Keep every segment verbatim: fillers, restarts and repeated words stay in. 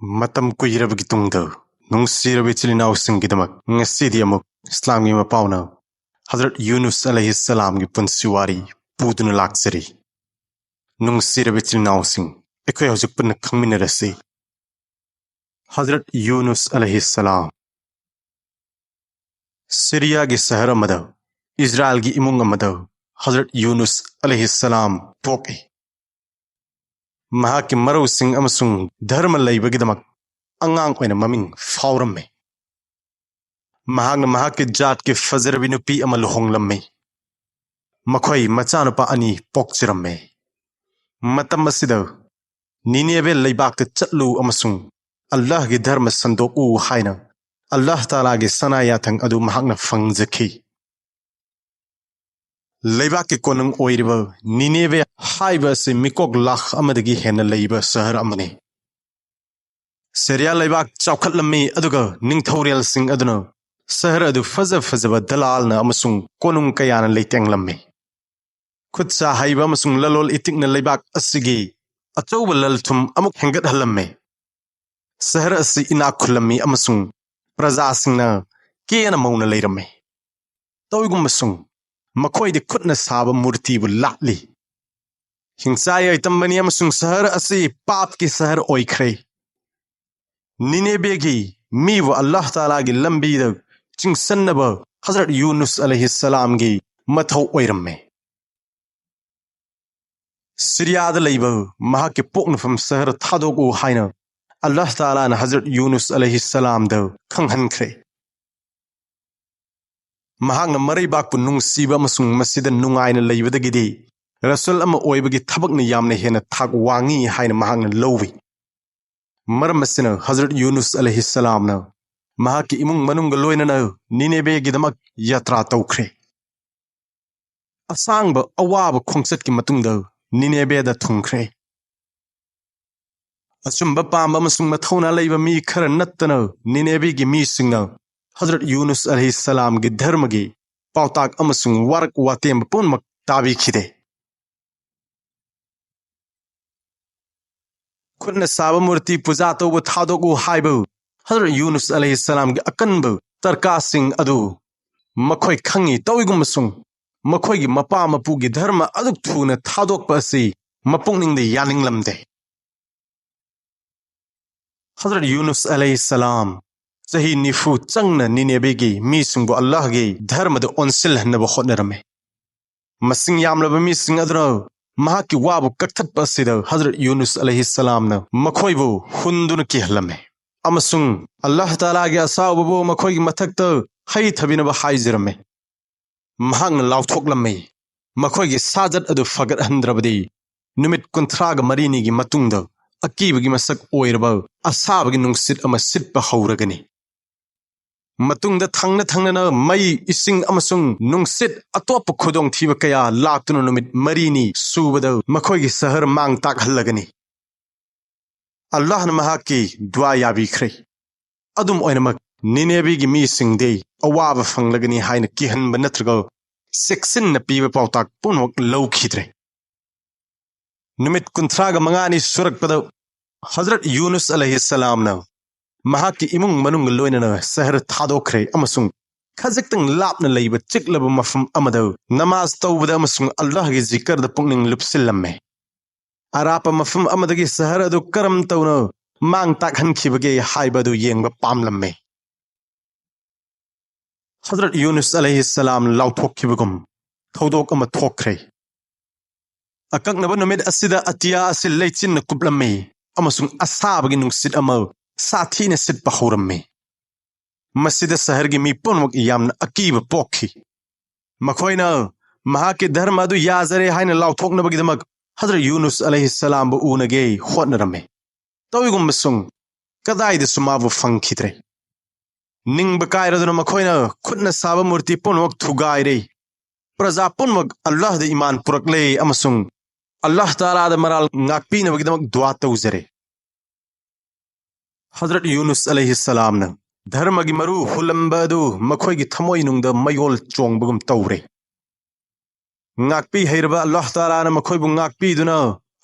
ꯃꯇꯝ ꯀꯨꯏꯔꯕꯒꯤ ꯇꯨꯡꯗ, ꯅꯨꯡꯁꯤꯔꯕ ꯏꯆꯤꯜ ꯏꯅꯥꯎꯁꯤꯡꯒꯤꯗꯃꯛ ꯉꯁꯤꯗꯤ ꯑꯃꯨꯛ ꯏꯁꯂꯥꯝꯒꯤ ꯃꯄꯥꯎꯅ ꯍꯖꯔꯠ ꯌꯨꯅꯨꯁ ꯑꯂꯩꯍꯤꯁꯁꯂꯥꯝꯒꯤ ꯄꯨꯟꯁꯤ ꯋꯥꯔꯤ ꯄꯨꯗꯨꯅ ꯂꯥꯛꯆꯔꯤ꯫ ꯅꯨꯡꯁꯤꯔꯕ ꯏꯆꯤꯜ ꯏꯅꯥꯎꯁꯤꯡ, ꯑꯩꯈꯣꯏ ꯍꯧꯖꯤꯛ ꯄꯨꯟꯅ ꯈꯪꯃꯤꯟꯅꯔꯁꯤ꯫ ꯍꯖꯔꯠ ꯌꯨꯅꯨꯁ ꯑꯂꯩꯍꯤꯁꯁꯂꯥꯝ꯫ ꯁꯤꯔꯤꯌꯥꯒꯤ ꯁꯍꯔ ꯑꯃꯗ, ꯏꯖꯔꯥꯏꯜꯒꯤ ꯏꯃꯨꯡ ꯑꯃꯗ ꯍꯖꯔꯠ ꯌꯨꯅꯨꯁ ꯑꯂꯩꯍꯤꯁꯁꯂꯥꯝ ꯄꯣꯛꯏ꯫ ꯃꯍꯥꯛꯀꯤ ꯃꯔꯧꯁꯤꯡ ꯑꯃꯁꯨꯡ ꯙꯔꯃ ꯂꯩꯕꯒꯤꯗꯃꯛ ꯑꯉꯥꯡ ꯑꯣꯏꯅ ꯃꯃꯤꯡ ꯐꯥꯎꯔꯝꯃꯤ꯫ ꯃꯍꯥꯛꯅ ꯃꯍꯥꯛꯀꯤ ꯖꯥꯠꯀꯤ ꯐꯖꯔꯕꯤ ꯅꯨꯄꯤ ꯑꯃ ꯂꯨꯍꯣꯡꯂꯝꯃꯤ꯫ ꯃꯈꯣꯏ ꯃꯆꯥꯅꯨꯄꯥ ꯑꯅꯤ ꯄꯣꯛꯆꯔꯝꯃꯤ꯫ ꯃꯇꯝ ꯑꯁꯤꯗ ꯅꯤꯅꯦꯕꯦ ꯂꯩꯕꯥꯛꯇ ꯆꯠꯂꯨ ꯑꯃꯁꯨꯡ ꯑꯜꯂꯥꯍꯒꯤ ꯙꯔꯃ ꯁꯟꯗꯣꯛꯎ ꯍꯥꯏꯅ ꯑꯜꯂꯥꯍ ꯇꯥꯂꯥꯒꯤ ꯁꯅꯥ ꯌꯥꯊꯪ ꯑꯗꯨ ꯃꯍꯥꯛꯅ ꯐꯪꯖꯈꯤ꯫ ꯂꯩꯕꯥꯛꯀꯤ ꯀꯣꯅꯨꯡ ꯑꯣꯏꯔꯤꯕ ꯅꯤꯅꯦꯕꯦ ꯍꯥꯏꯕ ꯑꯁꯤ ꯃꯤꯀꯣꯛ ꯂꯥꯈ ꯑꯃꯗꯒꯤ ꯍꯦꯟꯅ ꯂꯩꯕ ꯁꯍꯔ ꯑꯃꯅꯤ꯫ ꯁꯤꯔꯤꯌꯥ ꯂꯩꯕꯥꯛ ꯆꯥꯎꯈꯠꯂꯝꯃꯤ, ꯑꯗꯨꯒ ꯅꯤꯡꯊꯧꯔꯦꯜꯁꯤꯡ ꯑꯗꯨꯅ ꯁꯍꯔ ꯑꯗꯨ ꯐꯖ ꯐꯖꯕ ꯗꯂꯥꯜꯅ ꯑꯃꯁꯨꯡ ꯀꯣꯅꯨꯡ ꯀꯌꯥꯅ ꯂꯩꯇꯦꯡꯂꯝꯃꯤ꯫ ꯈꯨꯠ ꯁꯥ ꯍꯩꯕ ꯑꯃꯁꯨꯡ ꯂꯂꯣꯜ ꯏꯇꯤꯛꯅ ꯂꯩꯕꯥꯛ ꯑꯁꯤꯒꯤ ꯑꯆꯧꯕ ꯂꯜ ꯊꯨꯝ ꯑꯃꯨꯛ ꯍꯦꯟꯒꯠꯍꯜꯂꯝꯃꯤ꯫ ꯁꯍꯔ ꯑꯁꯤ ꯏꯅꯥꯛ ꯈꯨꯜꯂꯝꯃꯤ ꯑꯃꯁꯨꯡ ꯄ꯭ꯔꯖꯥꯁꯤꯡꯅ ꯀꯦꯅ ꯃꯧꯅ ꯂꯩꯔꯝꯃꯤ꯫ ꯇꯧꯏꯒꯨꯝꯕꯁꯨꯡ ꯃꯈꯣꯏꯗꯤ ꯈꯨꯠꯅ ꯁꯥꯕ ꯃꯨꯔꯇꯤꯕꯨ ꯂꯥꯠꯂꯤ꯫ ꯍꯤꯡꯆꯥꯏ ꯌꯥꯏꯇꯝꯕꯅꯤ ꯑꯃꯁꯨꯡ ꯁꯍꯔ ꯑꯁꯤ ꯄꯥꯞꯀꯤ ꯁꯍꯔ ꯑꯣꯏꯈ꯭ꯔꯦ꯫ ꯅꯤꯅꯦꯕꯦꯒꯤ ꯃꯤꯕꯨ ꯑꯜꯂꯥꯍ ꯇꯥꯂꯥꯒꯤ ꯂꯝꯕꯤꯗ ꯆꯤꯡꯁꯟꯅꯕ ꯍꯖꯔꯠ ꯌꯨꯅꯨꯁ ꯑꯂꯩꯍꯤꯁꯁꯂꯥꯝꯒꯤ ꯃꯊꯧ ꯑꯣꯏꯔꯝꯃꯦ꯫ ꯁꯤꯔꯤꯌꯥꯗ ꯂꯩꯕ ꯃꯍꯥꯛꯀꯤ ꯄꯣꯛꯅꯐꯝ ꯁꯍꯔ ꯊꯥꯗꯣꯛꯎ ꯍꯥꯏꯅ ꯑꯜꯂꯥꯍ ꯇꯥꯂꯥꯅ ꯍꯖꯔꯠ ꯌꯨꯅꯨꯁ ꯑꯂꯩꯍꯤꯁꯁꯂꯥꯝꯗ ꯈꯪꯍꯟꯈ꯭ꯔꯦ꯫ ꯃꯍꯥꯛꯅ ꯃꯔꯩꯕꯥꯛꯄꯨ ꯅꯨꯡꯁꯤꯕ ꯑꯃꯁꯨꯡ ꯃꯁꯤꯗ ꯅꯨꯡꯉꯥꯏꯅ ꯂꯩꯕꯗꯒꯤꯗꯤ ꯔꯁꯨꯜ ꯑꯃ ꯑꯣꯏꯕꯒꯤ ꯊꯕꯛꯅ ꯌꯥꯝꯅ ꯍꯦꯟꯅ ꯊꯥꯛ ꯋꯥꯡꯉꯤ ꯍꯥꯏꯅ ꯃꯍꯥꯛꯅ ꯂꯧꯏ꯫ ꯃꯔꯝ ꯑꯁꯤꯅ ꯍꯖꯔꯠ ꯌꯨꯅꯨꯁ ꯑꯂꯩꯍꯤꯁꯁꯂꯥꯝꯅ ꯃꯍꯥꯛꯀꯤ ꯏꯃꯨꯡ ꯃꯅꯨꯡꯒ ꯂꯣꯏꯅꯅ ꯅꯤꯅꯦꯕꯦꯒꯤꯗꯃꯛ ꯌꯥꯇ꯭ꯔꯥ ꯇꯧꯈ꯭ꯔꯦ꯫ ꯑꯁꯥꯡꯕ ꯑꯋꯥꯕ ꯈꯣꯡꯆꯠꯀꯤ ꯃꯇꯨꯡꯗ ꯅꯤꯅꯦꯕꯦꯗ ꯊꯨꯡꯈ꯭ꯔꯦ꯫ ꯑꯆꯨꯝꯕ ꯄꯥꯝꯕ ꯑꯃꯁꯨꯡ ꯃꯊꯧꯅꯥ ꯂꯩꯕ ꯃꯤ ꯈꯔ ꯅꯠꯇꯅ ꯅꯤꯅꯦꯕꯦꯒꯤ ꯃꯤꯁꯤꯡꯅ ꯍꯖꯔꯠ ꯌꯨꯅꯨꯁ ꯑꯂꯩꯍꯤꯁꯁꯂꯥꯝꯒꯤ ꯙꯔꯃꯒꯤ ꯄꯥꯎꯇꯥꯛ ꯑꯃꯁꯨꯡ ꯋꯥꯔꯛ ꯋꯥꯇꯦꯝ ꯄꯨꯝꯅꯃꯛ ꯇꯥꯕꯤꯈꯤꯗꯦ꯫ ꯈꯨꯠꯅ ꯁꯥꯕ ꯃꯨꯔꯇꯤ ꯄꯨꯖꯥ ꯇꯧꯕ ꯊꯥꯗꯣꯛꯎ ꯍꯥꯏꯕ ꯍꯖꯔꯠ ꯌꯨꯅꯨꯁ ꯑꯂꯩꯍꯤꯁꯁꯂꯥꯝꯒꯤ ꯑꯀꯟꯕ ꯇꯔꯀꯥꯁꯤꯡ ꯑꯗꯨ ꯃꯈꯣꯏ ꯈꯪꯏ꯫ ꯇꯧꯏꯒꯨꯝꯕꯁꯨꯡ ꯃꯈꯣꯏꯒꯤ ꯃꯄꯥ ꯃꯄꯨꯒꯤ ꯙꯔꯃ ꯑꯗꯨꯛ ꯊꯨꯅ ꯊꯥꯗꯣꯛꯄ ꯑꯁꯤ ꯃꯄꯨꯛꯅꯤꯡꯗ ꯌꯥꯅꯤꯡꯂꯝꯗꯦ꯫ ꯍꯖꯔꯠ ꯌꯨꯅꯨꯁ ꯑꯂꯩꯍꯤꯁꯁꯂꯥꯝ ꯆꯍꯤ ꯅꯤꯐꯨ ꯆꯪꯅ ꯅꯤꯅꯦꯕꯤꯒꯤ ꯃꯤꯁꯤꯡꯕꯨ ꯑꯜꯂꯥꯍꯒꯤ ꯙꯔꯃꯗ ꯑꯣꯟꯁꯤꯜꯍꯟꯅꯕ ꯍꯣꯠꯅꯔꯝꯃꯤ꯫ ꯃꯁꯤꯡ ꯌꯥꯝꯂꯕ ꯃꯤꯁꯤꯡ ꯑꯗꯨꯅ ꯃꯍꯥꯛꯀꯤ ꯋꯥꯕꯨ ꯀꯛꯊꯠꯄ ꯑꯁꯤꯗ ꯍꯖꯔꯠ ꯌꯨꯅꯨꯁ ꯑꯂꯩꯍꯤꯁꯁꯂꯥꯝꯅ ꯃꯈꯣꯏꯕꯨ ꯍꯨꯟꯗꯨꯅ ꯀꯤꯍꯜꯂꯝꯃꯤ ꯑꯃꯁꯨꯡ ꯑꯜꯂꯥꯍ ꯇꯥꯂꯥꯒꯤ ꯑꯁꯥꯎꯕꯕꯨ ꯃꯈꯣꯏꯒꯤ ꯃꯊꯛꯇ ꯍꯩꯊꯕꯤꯅꯕ ꯍꯥꯏꯖꯔꯝꯃꯤ꯫ ꯃꯍꯥꯛꯅ ꯂꯥꯎꯊꯣꯛꯂꯝꯃꯤ, "ꯃꯈꯣꯏꯒꯤ ꯁꯥꯖꯠ ꯑꯗꯨ ꯐꯒꯠꯍꯟꯗ꯭ꯔꯕꯗꯤ ꯅꯨꯃꯤꯠ ꯀꯨꯟꯊ꯭ꯔꯥꯒ ꯃꯔꯤꯅꯤꯒꯤ ꯃꯇꯨꯡꯗ ꯑꯀꯤꯕꯒꯤ ꯃꯁꯛ ꯑꯣꯏꯔꯕ ꯑꯁꯥꯕꯒꯤ ꯅꯨꯡꯁꯤꯠ ꯑꯃ ꯁꯤꯠꯄ ꯍꯧꯔꯒꯅꯤ꯫ ꯃꯇꯨꯡꯗ ꯊꯪꯅ ꯊꯪꯅꯅ ꯃꯩ, ꯏꯁꯤꯡ ꯑꯃꯁꯨꯡ ꯅꯨꯡꯁꯤꯠ ꯑꯇꯣꯞꯄ ꯈꯨꯗꯣꯡꯊꯤꯕ ꯀꯌꯥ ꯂꯥꯛꯇꯨꯅ ꯅꯨꯃꯤꯠ ꯃꯔꯤꯅꯤ ꯁꯨꯕꯗ ꯃꯈꯣꯏꯒꯤ ꯁꯍꯔ ꯃꯥꯡ ꯇꯥꯛꯍꯜꯂꯒꯅꯤ꯫" ꯑꯜꯂꯥꯍꯅ ꯃꯍꯥꯛꯀꯤ ꯗꯨꯋꯥ ꯌꯥꯕꯤꯈ꯭ꯔꯦ꯫ ꯑꯗꯨꯝ ꯑꯣꯏꯅꯃꯛ, ꯅꯤꯅꯦꯕꯤꯒꯤ ꯃꯤꯁꯤꯡꯗꯤ ꯑꯋꯥꯕ ꯐꯪꯂꯒꯅꯤ ꯍꯥꯏꯅ ꯀꯤꯍꯟꯕ ꯅꯠꯇ꯭ꯔꯒ ꯆꯦꯛꯁꯤꯟꯅ ꯄꯤꯕ ꯄꯥꯎꯇꯥꯛ ꯄꯨꯝꯅꯃꯛ ꯂꯧꯈꯤꯗ꯭ꯔꯦ꯫ ꯅꯨꯃꯤꯠ ꯀꯨꯟꯊ꯭ꯔꯥꯒ ꯃꯉꯥꯅꯤ ꯁꯨꯔꯛꯄꯗ ꯍꯖꯔꯠ ꯌꯨꯅꯨꯁ ꯑꯂꯩꯍꯤꯁꯁꯂꯥꯝꯅ ꯃꯍꯥꯛꯀꯤ ꯏꯃꯨꯡ ꯃꯅꯨꯡꯒ ꯂꯣꯏꯅꯅ ꯁꯍꯔ ꯊꯥꯗꯣꯛꯈ꯭ꯔꯦ ꯑꯃꯁꯨꯡ ꯈꯖꯤꯛꯇꯪ ꯂꯥꯞꯅ ꯂꯩꯕ ꯆꯤꯛꯂꯕ ꯃꯐꯝ ꯑꯃꯗ ꯅꯃꯥꯖ ꯇꯧꯕꯗ ꯑꯃꯁꯨꯡ ꯑꯜꯂꯥꯍꯒꯤ ꯖꯤꯀꯔꯗ ꯄꯨꯛꯅꯤꯡ ꯂꯨꯞꯁꯤꯜꯂꯝꯃꯦ꯫ ꯑꯔꯥꯞꯄ ꯃꯐꯝ ꯑꯃꯗꯒꯤ ꯁꯍꯔ ꯑꯗꯨ ꯀꯔꯝ ꯇꯧꯅ ꯃꯥꯡ ꯇꯥꯛꯍꯟꯈꯤꯕꯒꯦ ꯍꯥꯏꯕ ꯑꯗꯨ ꯌꯦꯡꯕ ꯄꯥꯝꯂꯝꯃꯤ꯫ ꯍꯖꯔꯠ ꯌꯨꯅꯨꯁ ꯑꯂꯩꯍꯤꯁꯁꯂꯥꯝ ꯂꯥꯎꯊꯣꯛꯈꯤꯕꯒꯨꯝ ꯊꯧꯗꯣꯛ ꯑꯃ ꯊꯣꯛꯈ꯭ꯔꯦ꯫ ꯑꯀꯛꯅꯕ ꯅꯨꯃꯤꯠ ꯑꯁꯤꯗ ꯑꯇꯤꯌꯥ ꯑꯁꯤ ꯂꯩꯆꯤꯟꯅ ꯀꯨꯞꯂꯝꯃꯤ ꯑꯃꯁꯨꯡ ꯑꯁꯥꯕꯒꯤ ꯅꯨꯡꯁꯤꯠ ꯑꯃ ꯁꯥꯊꯤꯅ ꯁꯤꯠꯄ ꯍꯧꯔꯝꯃꯤ꯫ ꯃꯁꯤꯗ ꯁꯍꯔꯒꯤ ꯃꯤ ꯄꯨꯝꯅꯃꯛ ꯌꯥꯝꯅ ꯑꯀꯤꯕ ꯄꯣꯛꯈꯤ꯫ ꯃꯈꯣꯏꯅ ꯃꯍꯥꯛꯀꯤ ꯙꯔꯃ ꯑꯗꯨ ꯌꯥꯖꯔꯦ ꯍꯥꯏꯅ ꯂꯥꯎꯊꯣꯛꯅꯕꯒꯤꯗꯃꯛ ꯍꯖꯔꯠ ꯌꯨꯅꯨꯁ ꯑꯂꯩꯍꯤꯁꯁꯂꯥꯝꯕꯨ ꯎꯅꯒꯦ ꯍꯣꯠꯅꯔꯝꯃꯤ꯫ ꯇꯧꯏꯒꯨꯝꯕꯁꯨꯡ ꯀꯗꯥꯏꯗꯁꯨ ꯃꯥꯕꯨ ꯐꯪꯈꯤꯗ꯭ꯔꯦ꯫ ꯅꯤꯡꯕ ꯀꯥꯏꯔꯗꯨꯅ ꯃꯈꯣꯏꯅ ꯈꯨꯠꯅ ꯁꯥꯕ ꯃꯨꯔꯇꯤ ꯄꯨꯝꯅꯃꯛ ꯊꯨꯒꯥꯏꯔꯦ꯫ ꯄ꯭ꯔꯖꯥ ꯄꯨꯝꯅꯃꯛ ꯑꯜꯂꯥꯍꯗ ꯏꯃꯥꯟ ꯄꯨꯔꯛꯂꯦ ꯑꯃꯁꯨꯡ ꯑꯜꯂꯥꯍ ꯇꯥꯂꯥꯗ ꯃꯔꯥꯜ ꯉꯥꯛꯄꯤꯅꯕꯒꯤꯗꯃꯛ ꯗꯨꯋꯥ ꯇꯧꯖꯔꯦ꯫ ꯍꯖꯔꯠ ꯌꯨꯅꯨꯁ ꯑꯂꯩꯍꯤꯁꯁꯂꯥꯝꯅ ꯙꯔꯃꯒꯤ ꯃꯔꯨ ꯍꯨꯜꯂꯝꯕ ꯑꯗꯨ ꯃꯈꯣꯏꯒꯤ ꯊꯃꯣꯏꯅꯨꯡꯗ ꯃꯌꯣꯜ ꯆꯣꯡꯕꯒꯨꯝ ꯇꯧꯔꯦ꯫ ꯉꯥꯛꯄꯤ ꯍꯩꯔꯕ ꯑꯜꯂꯥꯍ ꯇꯥꯂꯥꯅ ꯃꯈꯣꯏꯕꯨ ꯉꯥꯛꯄꯤꯗꯨꯅ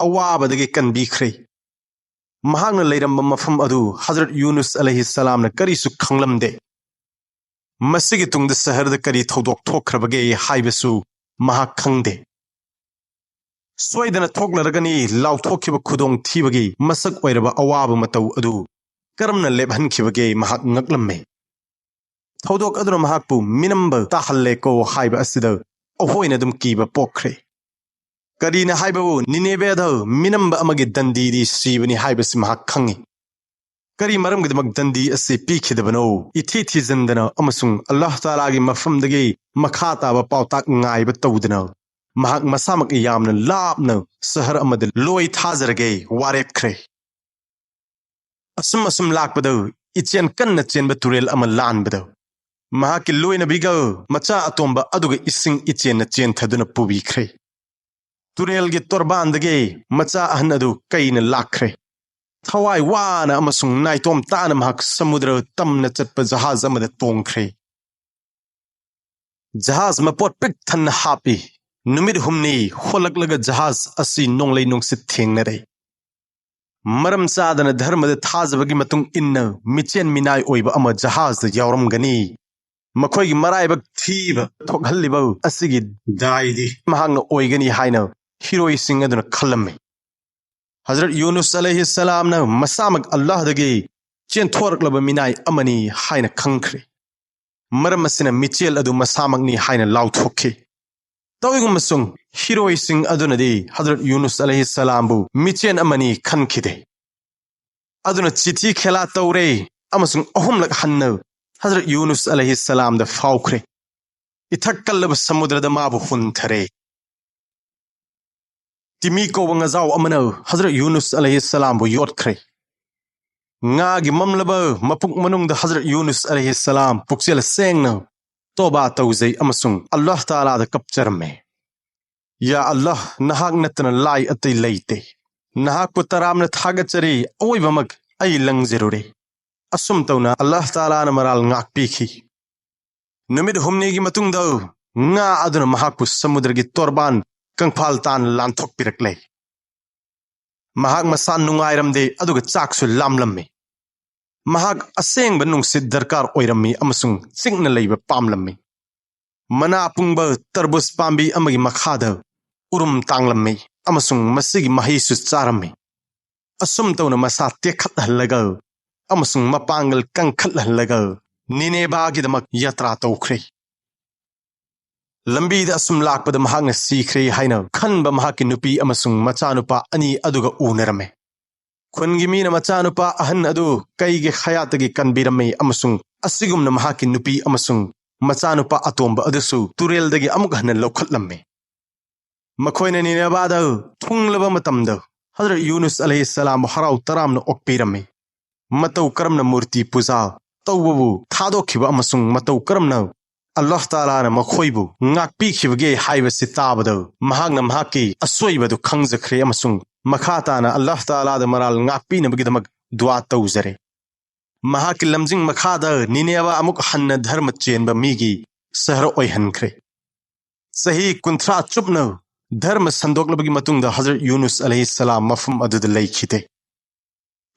ꯑꯋꯥꯕꯗꯒꯤ ꯀꯟꯕꯤꯈ꯭ꯔꯦ꯫ ꯃꯍꯥꯛꯅ ꯂꯩꯔꯝꯕ ꯃꯐꯝ ꯑꯗꯨ ꯍꯖꯔꯠ ꯌꯨꯅꯨꯁ ꯑꯂꯩꯍꯤ ꯁꯂꯥꯝꯅ ꯀꯔꯤꯁꯨ ꯈꯪꯂꯝꯗꯦ꯫ ꯃꯁꯤꯒꯤ ꯇꯨꯡꯗ ꯁꯍꯔꯗ ꯀꯔꯤ ꯊꯧꯗꯣꯛ ꯊꯣꯛꯈ꯭ꯔꯕꯒꯦ ꯍꯥꯏꯕꯁꯨ ꯃꯍꯥꯛ ꯈꯪꯗꯦ꯫ ꯁꯣꯏꯗꯅ ꯊꯣꯛꯂꯔꯒꯅꯤ ꯂꯥꯎꯊꯣꯛꯈꯤꯕ ꯈꯨꯗꯣꯡ ꯊꯤꯕꯒꯤ ꯃꯁꯛ ꯑꯣꯏꯔꯕ ꯑꯋꯥꯕ ꯃꯇꯧ ꯑꯗꯨ ꯀꯔꯝꯅ ꯂꯦꯞꯍꯟꯈꯤꯕꯒꯦ ꯃꯍꯥꯛ ꯉꯛꯂꯝꯃꯤ꯫ ꯊꯧꯗꯣꯛ ꯑꯗꯨꯅ ꯃꯍꯥꯛꯄꯨ ꯃꯤꯅꯝꯕ ꯇꯥꯍꯜꯂꯦꯀꯣ ꯍꯥꯏꯕ ꯑꯁꯤꯗ ꯑꯩꯈꯣꯏꯅ ꯑꯗꯨꯝ ꯀꯤꯕ ꯄꯣꯛꯈ꯭ꯔꯦ꯫ ꯀꯔꯤꯅ ꯍꯥꯏꯕꯕꯨ ꯅꯤꯅꯦꯕꯦꯗ ꯃꯤꯅꯝꯕ ꯑꯃꯒꯤ ꯗꯟꯗꯤꯗꯤ ꯁꯤꯕꯅꯤ ꯍꯥꯏꯕꯁꯤ ꯃꯍꯥꯛ ꯈꯪꯏ꯫ ꯀꯔꯤ ꯃꯔꯝꯒꯤꯗꯃꯛ ꯗꯟꯗꯤ ꯑꯁꯤ ꯄꯤꯈꯤꯗꯕꯅꯣ? ꯏꯊꯤ ꯊꯤꯖꯤꯟꯗꯅ ꯑꯃꯁꯨꯡ ꯑꯜꯂꯥꯍ ꯇꯥꯂꯥꯒꯤ ꯃꯐꯝꯗꯒꯤ ꯃꯈꯥ ꯇꯥꯕ ꯄꯥꯎꯇꯥꯛ ꯉꯥꯏꯕ ꯇꯧꯗꯅ ꯃꯍꯥꯛ ꯃꯁꯥꯃꯛ ꯌꯥꯝꯅ ꯂꯥꯞꯅ ꯁꯍꯔ ꯑꯃꯗ ꯂꯣꯏ ꯊꯥꯖꯔꯒꯦ ꯋꯥꯔꯦꯞꯈ꯭ꯔꯦ꯫ ꯑꯁꯨꯝ ꯑꯁꯨꯝ ꯂꯥꯛꯄꯗ ꯏꯆꯦꯟ ꯀꯟꯅ ꯆꯦꯟꯕ ꯇꯨꯔꯦꯜ ꯑꯃ ꯂꯥꯟꯕꯗ ꯃꯍꯥꯛꯀꯤ ꯂꯣꯏꯅꯕꯤꯒ ꯃꯆꯥ ꯑꯇꯣꯝꯕ ꯑꯗꯨꯒ ꯏꯁꯤꯡ ꯏꯆꯦꯟꯅ ꯆꯦꯟꯊꯗꯨꯅ ꯄꯨꯕꯤꯈ꯭ꯔꯦ꯫ ꯇꯨꯔꯦꯜꯒꯤ ꯇꯣꯔꯕꯥꯟꯗꯒꯤ ꯃꯆꯥ ꯑꯍꯟ ꯑꯗꯨ ꯀꯩꯅ ꯂꯥꯛꯈ꯭ꯔꯦ꯫ ꯊꯋꯥꯏ ꯋꯥꯅ ꯑꯃꯁꯨꯡ ꯅꯥꯏꯇꯣꯝ ꯇꯥꯅ ꯃꯍꯥꯛ ꯁꯃꯨꯗ꯭ꯔ ꯇꯝꯅ ꯆꯠꯄ ꯖꯍꯥꯖ ꯑꯃꯗ ꯇꯣꯡꯈ꯭ꯔꯦ꯫ ꯖꯍꯥꯖ ꯃꯄꯣꯠ ꯄꯤꯛ ꯊꯟꯅ ꯍꯥꯞꯄꯤ꯫ ꯅꯨꯃꯤꯠ ꯍꯨꯝꯅꯤ ꯍꯣꯜꯂꯛꯂꯒ ꯖꯍꯥꯖ ꯑꯁꯤ ꯅꯣꯡꯂꯩ ꯅꯨꯡꯁꯤꯠ ꯊꯦꯡꯅꯔꯦ꯫ ꯃꯔꯝ ꯆꯥꯗꯅ ꯙꯔꯃꯗ ꯊꯥꯖꯕꯒꯤ ꯃꯇꯨꯡ ꯏꯟꯅ ꯃꯤꯆꯦꯟ ꯃꯤꯅꯥꯏ ꯑꯣꯏꯕ ꯑꯃ ꯖꯍꯥꯖꯗ ꯌꯥꯎꯔꯝꯒꯅꯤ꯫ ꯃꯈꯣꯏꯒꯤ ꯃꯔꯥꯏꯕꯛ ꯊꯤꯕ ꯊꯣꯛꯍꯜꯂꯤꯕ ꯑꯁꯤꯒꯤ ꯗꯥꯏꯗꯤ ꯃꯍꯥꯛꯅ ꯑꯣꯏꯒꯅꯤ ꯍꯥꯏꯅ ꯍꯤꯔꯣꯏꯁꯤꯡ ꯑꯗꯨꯅ ꯈꯜꯂꯝꯃꯤ꯫ ꯍꯖꯔꯠ ꯌꯨꯅꯨꯁ ꯑꯂꯩꯍꯤ ꯁꯂꯥꯝꯅ ꯃꯁꯥꯃꯛ ꯑꯜꯂꯥꯍꯗꯒꯤ ꯆꯦꯟꯊꯣꯔꯛꯂꯕ ꯃꯤꯅꯥꯏ ꯑꯃꯅꯤ ꯍꯥꯏꯅ ꯈꯪꯈ꯭ꯔꯦ꯫ ꯃꯔꯝ ꯑꯁꯤꯅ ꯃꯤꯆꯦꯜ ꯑꯗꯨ ꯃꯁꯥꯃꯛꯅꯤ ꯍꯥꯏꯅ ꯂꯥꯎꯊꯣꯛꯈꯤ꯫ ꯇꯧꯏꯒꯨꯝꯕꯁꯨꯡ ꯍꯤꯔꯣꯏꯁꯤꯡ ꯑꯗꯨꯅꯗꯤ ꯍꯖꯔꯠ ꯌꯨꯅꯨꯁ ꯑꯂꯩꯍꯤ ꯁꯂꯥꯝꯕꯨ ꯃꯤꯆꯦꯟ ꯑꯃꯅꯤ ꯈꯟꯈꯤꯗꯦ꯫ ꯑꯗꯨꯅ ꯆꯤꯊꯤ ꯈꯦꯂꯥ ꯇꯧꯔꯦ ꯑꯃꯁꯨꯡ ꯑꯍꯨꯝꯂꯛ ꯍꯟꯅ ꯍꯖꯔꯠ ꯌꯨꯅꯨꯁ ꯑꯂꯩꯍꯤ ꯁꯂꯥꯝꯗ ꯐꯥꯎꯈ꯭ꯔꯦ꯫ ꯏꯊꯛ ꯀꯜꯂꯕ ꯁꯃꯨꯗ꯭ꯔꯗ ꯃꯥꯕꯨ ꯍꯨꯟꯊꯔꯦ꯫ ꯇꯤꯃꯤ ꯀꯧꯕ ꯉꯥꯖꯥꯎ ꯑꯃꯅ ꯍꯖꯔꯠ ꯌꯨꯅꯨꯁ ꯑꯂꯩꯍꯤ ꯁꯂꯥꯝꯕꯨ ꯌꯣꯠꯈ꯭ꯔꯦ꯫ ꯉꯥꯒꯤ ꯃꯝꯂꯕ ꯃꯄꯨꯛ ꯃꯅꯨꯡꯗ ꯍꯖꯔꯠ ꯌꯨꯅꯨꯁ ꯑꯂꯩꯍꯤ ꯁꯂꯥꯝ ꯄꯨꯛꯆꯦꯜ ꯁꯦꯡꯅ ꯇꯣꯕꯥ ꯇꯧꯖꯩ ꯑꯃꯁꯨꯡ ꯑꯜꯂꯥꯍ ꯇꯥꯂꯥꯗ ꯀꯞꯆꯔꯝꯃꯦ꯫ ꯌꯥ ꯑꯜꯂꯥꯍ, ꯅꯍꯥꯛ ꯅꯠꯇꯅ ꯂꯥꯏ ꯑꯇꯩ ꯂꯩꯇꯦ꯫ ꯅꯍꯥꯛꯄꯨ ꯇꯔꯥꯝꯅ ꯊꯥꯒꯠꯆꯔꯤ, ꯑꯋꯣꯏꯕꯃꯛ ꯑꯩ ꯂꯪꯖꯔꯨꯔꯦ꯫ ꯑꯁꯨꯝ ꯇꯧꯅ ꯑꯜꯂꯥꯍ ꯇꯥꯂꯥꯅ ꯃꯔꯥꯜ ꯉꯥꯛꯄꯤꯈꯤ꯫ ꯅꯨꯃꯤꯠ ꯍꯨꯝꯅꯤꯒꯤ ꯃꯇꯨꯡꯗ ꯉꯥ ꯑꯗꯨꯅ ꯃꯍꯥꯛꯄꯨ ꯁꯃꯨꯗ꯭ꯔꯒꯤ ꯇꯣꯔꯕꯥꯟ ꯀꯪꯐꯥꯜ ꯇꯥꯅ ꯂꯥꯟꯊꯣꯛꯄꯤꯔꯛꯂꯦ꯫ ꯃꯍꯥꯛ ꯃꯁꯥ ꯅꯨꯡꯉꯥꯏꯔꯝꯗꯦ, ꯑꯗꯨꯒ ꯆꯥꯛꯁꯨ ꯂꯥꯝꯂꯝꯃꯤ꯫ ꯃꯍꯥꯛ ꯑꯁꯦꯡꯕ ꯅꯨꯡꯁꯤꯠ ꯗꯔꯀꯥꯔ ꯑꯣꯏꯔꯝꯃꯤ ꯑꯃꯁꯨꯡ ꯆꯤꯛꯅ ꯂꯩꯕ ꯄꯥꯝꯂꯝꯃꯤ꯫ ꯃꯅꯥ ꯄꯨꯡꯕ ꯇꯔꯕꯨꯖ ꯄꯥꯝꯕꯤ ꯑꯃꯒꯤ ꯃꯈꯥꯗ ꯎꯔꯨꯝ ꯇꯥꯡꯂꯝꯃꯤ ꯑꯃꯁꯨꯡ ꯃꯁꯤꯒꯤ ꯃꯍꯩꯁꯨ ꯆꯥꯔꯝꯃꯤ꯫ ꯑꯁꯨꯝ ꯇꯧꯅ ꯃꯁꯥ ꯇꯦꯛꯈꯠꯍꯜꯂꯒ ꯑꯃꯁꯨꯡ ꯃꯄꯥꯡꯒꯜ ꯀꯟꯈꯠꯍꯜꯂꯒ ꯅꯤꯅꯦꯕꯥꯒꯤꯗꯃꯛ ꯌꯥꯇ꯭ꯔꯥ ꯇꯧꯈ꯭ꯔꯦ꯫ ꯂꯝꯕꯤꯗ ꯑꯁꯨꯝ ꯂꯥꯛꯄꯗ ꯃꯍꯥꯛꯅ ꯁꯤꯈ꯭ꯔꯦ ꯍꯥꯏꯅ ꯈꯟꯕ ꯃꯍꯥꯛꯀꯤ ꯅꯨꯄꯤ ꯑꯃꯁꯨꯡ ꯃꯆꯥꯅꯨꯄꯥ ꯑꯅꯤ ꯑꯗꯨꯒ ꯎꯅꯔꯝꯃꯤ꯫ ꯈꯨꯟꯒꯤ ꯃꯤꯅ ꯃꯆꯥꯅꯨꯄꯥ ꯑꯍꯟ ꯑꯗꯨ ꯀꯩꯒꯤ ꯈꯌꯥꯠꯇꯒꯤ ꯀꯟꯕꯤꯔꯝꯃꯤ ꯑꯃꯁꯨꯡ ꯑꯁꯤꯒꯨꯝꯅ ꯃꯍꯥꯛꯀꯤ ꯅꯨꯄꯤ ꯑꯃꯁꯨꯡ ꯃꯆꯥꯅꯨꯄꯥ ꯑꯇꯣꯝꯕ ꯑꯗꯨꯁꯨ ꯇꯨꯔꯦꯜꯗꯒꯤ ꯑꯃꯨꯛ ꯍꯟꯅ ꯂꯧꯈꯠꯂꯝꯃꯤ꯫ ꯃꯈꯣꯏꯅ ꯅꯤꯅꯦꯕꯥꯗ ꯊꯨꯡꯂꯕ ꯃꯇꯝꯗ ꯍꯖꯔꯠ ꯌꯨꯅꯨꯁ ꯑꯂꯩꯍꯤꯁꯁꯂꯥꯝꯕꯨ ꯍꯔꯥꯎ ꯇꯔꯥꯝꯅ ꯑꯣꯛꯄꯤꯔꯝꯃꯤ꯫ ꯃꯇꯧ ꯀꯔꯝꯅ ꯃꯨꯔꯇꯤ ꯄꯨꯖꯥ ꯇꯧꯕꯕꯨ ꯊꯥꯗꯣꯛꯈꯤꯕ ꯑꯃꯁꯨꯡ ꯃꯇꯧ ꯀꯔꯝꯅ ꯑꯜꯂꯥꯍ ꯇꯥꯂꯥꯅ ꯃꯈꯣꯏꯕꯨ ꯉꯥꯛꯄꯤꯈꯤꯕꯒꯦ ꯍꯥꯏꯕꯁꯤ ꯇꯥꯕꯗ ꯃꯍꯥꯛꯅ ꯃꯍꯥꯛꯀꯤ ꯑꯁꯣꯏꯕꯗꯨ ꯈꯪꯖꯈ꯭ꯔꯦ ꯑꯃꯁꯨꯡ ꯃꯈꯥ ꯇꯥꯅ ꯑꯜꯂꯥꯍ ꯇꯥꯂꯥꯗ ꯃꯔꯥꯜ ꯉꯥꯛꯄꯤꯅꯕꯒꯤꯗꯃꯛ ꯗꯨꯋꯥ ꯇꯧꯖꯔꯦ꯫ ꯃꯍꯥꯛꯀꯤ ꯂꯝꯖꯤꯡ ꯃꯈꯥꯗ ꯅꯤꯅꯦꯋꯥ ꯑꯃꯨꯛ ꯍꯟꯅ ꯙꯔꯃ ꯆꯦꯟꯕ ꯃꯤꯒꯤ ꯁꯍꯔ ꯑꯣꯏꯍꯟꯈ꯭ꯔꯦ꯫ ꯆꯍꯤ ꯀꯨꯟꯊ꯭ꯔꯥ ꯆꯨꯞꯅ ꯙꯔꯃ ꯁꯟꯗꯣꯛꯂꯕꯒꯤ ꯃꯇꯨꯡꯗ ꯍꯖꯔꯠ ꯌꯨꯅꯨꯁ ꯑꯂꯩꯍꯤꯁꯁꯂꯥꯝ ꯃꯐꯝ ꯑꯗꯨꯗ ꯂꯩꯈꯤꯗꯦ꯫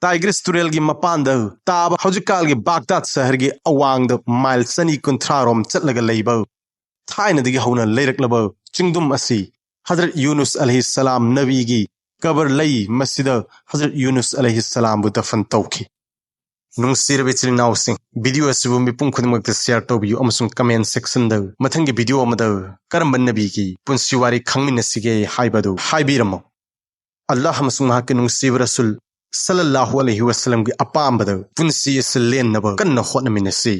ꯇꯥꯏꯒ꯭ꯔꯤꯁ ꯇꯨꯔꯦꯜꯒꯤ ꯃꯄꯥꯟꯗ ꯇꯥꯕ ꯍꯧꯖꯤꯛꯀꯥꯜꯒꯤ ꯕꯥꯒꯗꯥꯗ ꯁꯍꯔꯒꯤ ꯑꯋꯥꯡꯗ ꯃꯥꯏꯜ ꯆꯅꯤ ꯀꯨꯟꯊ꯭ꯔꯥ ꯔꯣꯝ ꯆꯠꯂꯒ ꯂꯩꯕ ꯊꯥꯏꯅꯗꯒꯤ ꯍꯧꯅ ꯂꯩꯔꯛꯂꯕ ꯆꯤꯡꯗꯨꯝ ꯑꯁꯤ ꯍꯖꯔꯠ ꯌꯨꯅꯨꯁ ꯑꯂꯩꯍꯤꯁꯁꯂꯥꯝ ꯅꯕꯤꯒꯤ ꯀꯕꯔ ꯂꯩ꯫ ꯃꯁꯤꯗ ꯍꯖꯔꯠ ꯌꯨꯅꯨꯁ ꯑꯂꯩꯍꯤꯁꯁꯂꯥꯝꯕꯨ ꯗꯐꯟ ꯇꯧꯈꯤ꯫ ꯅꯨꯡꯁꯤꯔꯕ ꯏꯆꯤꯜ ꯏꯅꯥꯎꯁꯤꯡ, ꯚꯤꯗꯤꯑꯣ ꯑꯁꯤꯕꯨ ꯃꯤꯄꯨꯝ ꯈꯨꯗꯤꯡꯃꯛꯇ ꯁꯤꯌꯔ ꯇꯧꯕꯤꯌꯨ ꯑꯃꯁꯨꯡ ꯀꯃꯦꯟ ꯁꯦꯛꯁꯟꯗ ꯃꯊꯪꯒꯤ ꯚꯤꯗꯤꯑꯣ ꯑꯃꯗ ꯀꯔꯝꯕ ꯅꯕꯤꯒꯤ ꯄꯨꯟꯁꯤ ꯋꯥꯔꯤ ꯈꯪꯃꯤꯟꯅꯁꯤꯒꯦ ꯍꯥꯏꯕꯗꯨ ꯍꯥꯏꯕꯤꯔꯝꯃꯨ꯫ ꯑꯜꯂꯥꯍ ꯑꯃꯁꯨꯡ ꯃꯍꯥꯛꯀꯤ ꯅꯨꯡꯁꯤꯕ ꯔꯁꯨꯜ ꯁꯜꯂꯜꯂꯥꯍꯨ ꯑꯂꯩꯍꯤ ꯋꯁꯜꯂꯝꯒꯤ ꯑꯄꯥꯝꯕꯗ ꯄꯨꯟꯁꯤ ꯑꯁꯤ ꯂꯦꯟꯅꯕ ꯀꯟꯅ ꯍꯣꯠꯅꯃꯤꯟꯅꯁꯤ꯫